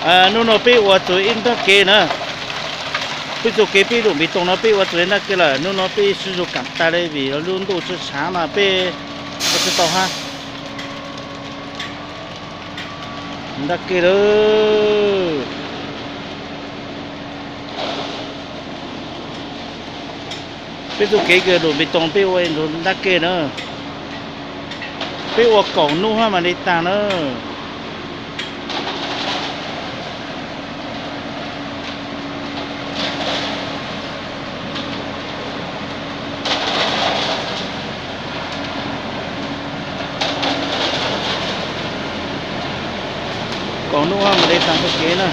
Hnub no peb ua txug ib nrab kev na, peb txug kev peb lub npis toos no peb ua txug ib nrab kev lawm. Hnub no peb sib zug kaam tag le vim lub ntuj tshav tshav mas peb ua tsis tau hab. Nrab kev lawm. Peb txug kev kws lub npis toos peb ua nrab kev na. Peb ua kaum nub hab mas le taag na. Kaum nub hab mas le taag txug kev na.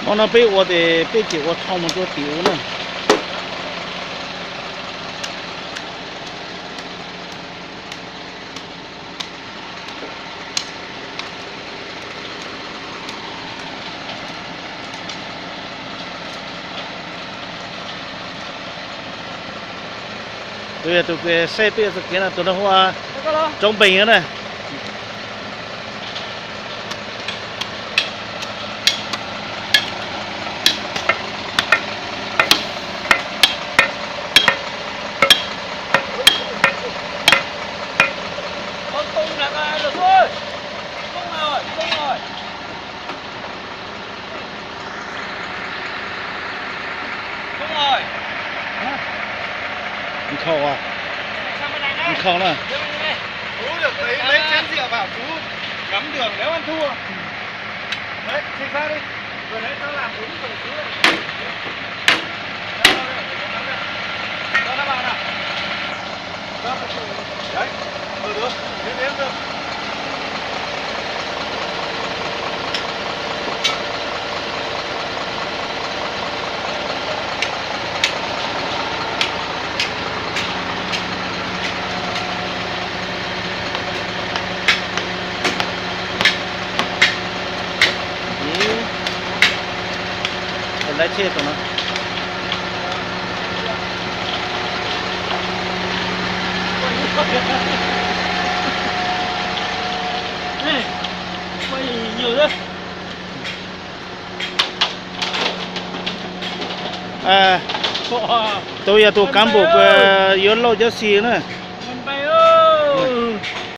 Hmo no peb ua tes peb tseem ua dhau mus rua tim ub na. Tus yog tus saib peb ua txuj kev no tus no hu ua Tsoov Npees na. Nkhau, nkhau na. Chú được lấy, lấy chén rượu bảo chú cắm đường nếu ăn thua. Đấy, chính xác đi. Vừa nãy tao làm đúng rồi chú ơi. Cho nó vào nào. Đấy, ừ, được. Đến, đến, được. Lái xe tụi nó. Ê, quay nhiều thế. Tus yog tus cán bộ yuav lauj cov xis na.